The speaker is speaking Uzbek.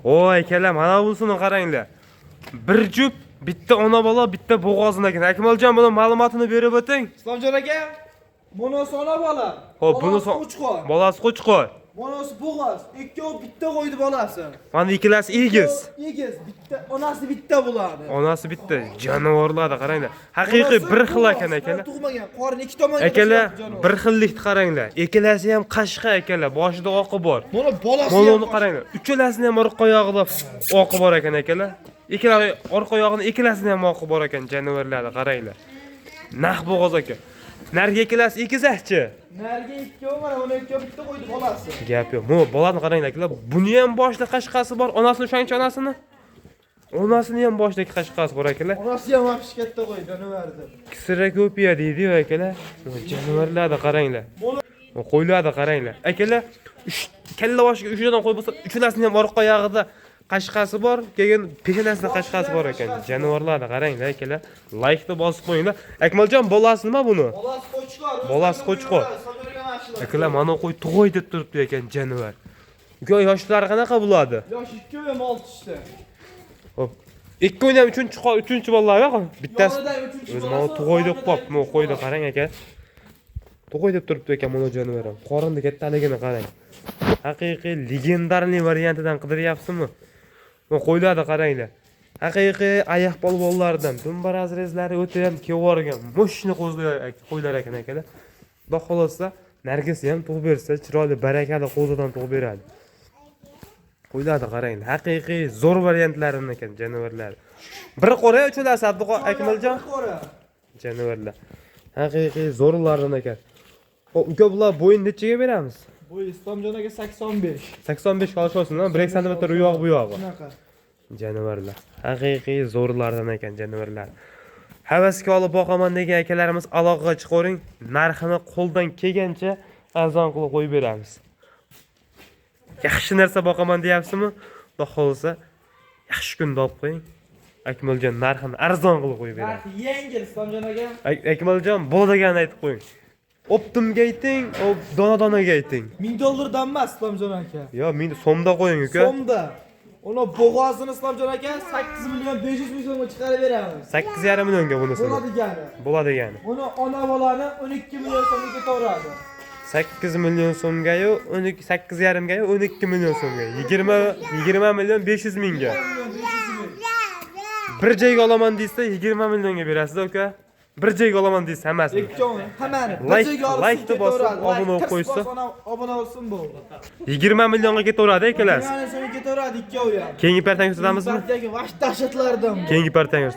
Voy akalar, mana bunisini qaranglar. Bir jup, bitta ona bola, bitta bo'g'ozin ekan. Akmaljon, buni ma'lumotini berib o'ting. Islomjon aka, bunisi ona bola. Xo'p, bunisi Qo'chqor. Bolasi qo'chqor. Bunisi bo'g'oz. Ikkovi bitta qo'ydi bolasi. Mana ikkalasi egiz. Egiz, bitta onasi bitta bo'ladi. Onasi bitta. Jonivorlarni qaranglar. Haqiqiy Onasi bir xil bo'g'oz, ekan akalar. Tug'magan, qorin ikki tomonga. Akalar, tashlabdi bir xillikni qaranglar. Ikkalasi ham qashqa akalar, boshida oqi bor. Buni bolasi Mana ham uni qaranglar. Uchalasini ham orqa oyog'ida oqi bor ekan akalar. Ikkala orqa oyog'ini ikkalasini ham oqi bor ekan jonivorlarni qaranglar. Naq bo'g'oz aka. Narigi ikkalasi egizakchi. Narigi ikkovi, mana uni ikkovi bitta qo'ydi bolasi. Gap yo'q. Bu bolani qaranglar akalar. Buni ham boshida qashqasi bor. Onasini o'shancha onasini. Onasini ham boshidagi qashqasi bor akalar. Onasi ham вообще katta qo'ydi, jonivardi. Kserokopiya deydi-yu akalar. Jonivorlarni qaranglar. Qo'ylarni qaranglar. Akalar, uch kalla boshiga uchtadan qo'y bo'lsa, uchalasini ham orqa oyog'ida qashqasi bor, keyin peshonasida qashqasi bor ekan. Jonivorlarni qaranglar akalar. Laykni bosib qo'yinglar. Akmaljon, bolasi nima buni? Bolasi qo'chqor. Bolasi qo'chqor. Akalar, mana qo'y tug'oy deb turibdi ekan jonivor. Uka, yoshlari qanaqa bo'ladi? Yosh ikkovi ham 6 tishda. Hop. Ikkovini ham uchinchi uchinchi bolalar yo'q. Bittasi Yonidan uchinchi o'zi bolasi, mana tug'oy deb yonidan qo'yibdi. Mana uchinchi qo'yni bolasi. qarang aka. Tug'oy deb turibdi ekan mana jonivor ham. Qorinni kattaligini qarang. Haqiqiy легендарный variantidan qidiryapsizmi? Mana qo'ylarni qaranglar. Haqiqiy ayoq polvonlardan dumba разрез lari o'ta ham kelib yuborgan. Мощный qo'ylar ekan akalar. Xudo xohlasa, nargisi ham tug'ib bersa, chiroyli barakali qo'zidan tug'ib beradi. Qo'ylarni qaranglar. Haqiqiy zo'r variantlarini ekan jonivorlar. Bir qo'ra uchalasi Akmaljon. Bir qo'ra. Jonivorlar. Haqiqiy zo'rlardan ekan. Xo'p, uka, bular bo'yini nechaga beramiz? Bu Islomjon aka 85. 85 olish olsin, 1 santimetr u yoq bu yog'i. Shunaqa. Jonivorlar. Haqiqiy zo'rlardan ekan jonivorlar. Havasga olib boqaman degan akalarimiz aloqaga chiqavering. Narxini qo'ldan kelgancha arzon qilib qo'yib beramiz. Yaxshi narsa boqaman deyapsizmi? Xudo xohlasa, yaxshi kunda olib qo'ying. Akmaljon narxini arzon qilib qo'yib beradi. Narxi yengil, Islomjon aka. Akmaljon bo'ladiganini aytib qo'ying. Оптом ga ayting, o dona donaga ayting. 1000 dollardan emas, Islomjon aka. Yo, 1000 so'mda qo'ying uka. So'mda. Uni bo'g'ozini, Islomjon aka, 8 million 500 ming so'mga chiqarib beramiz. 8,5 millionga bunisini. Bo'ladigani. Bo'ladigani. Uni ona bolani 12 million so'mga ketaveradi. 8 million so'mga-yu, 12 8,5 ga-yu 12 million so'mga. 20 20 million 500 mingga. 20 million 500 ming. Bir joyga olaman deysa 20 millionga berasiz uka. Bir joyga olaman deysiz hammasini. Ikkovini hammani bir joyga olib Laykni bosib, ketaveradi. obuna bo'lib Like, qo'ysa. tirs bos, obuna bo'lsin bo'ldi. 20 millionga ketaveradi ikkalasi. 20 million so'mga ketaveradi ikkovi ham. Keyingi partiyani ko'rsatamizmi? Partiyagi vahshat dahshatlardan bu. Keyingi partiyani.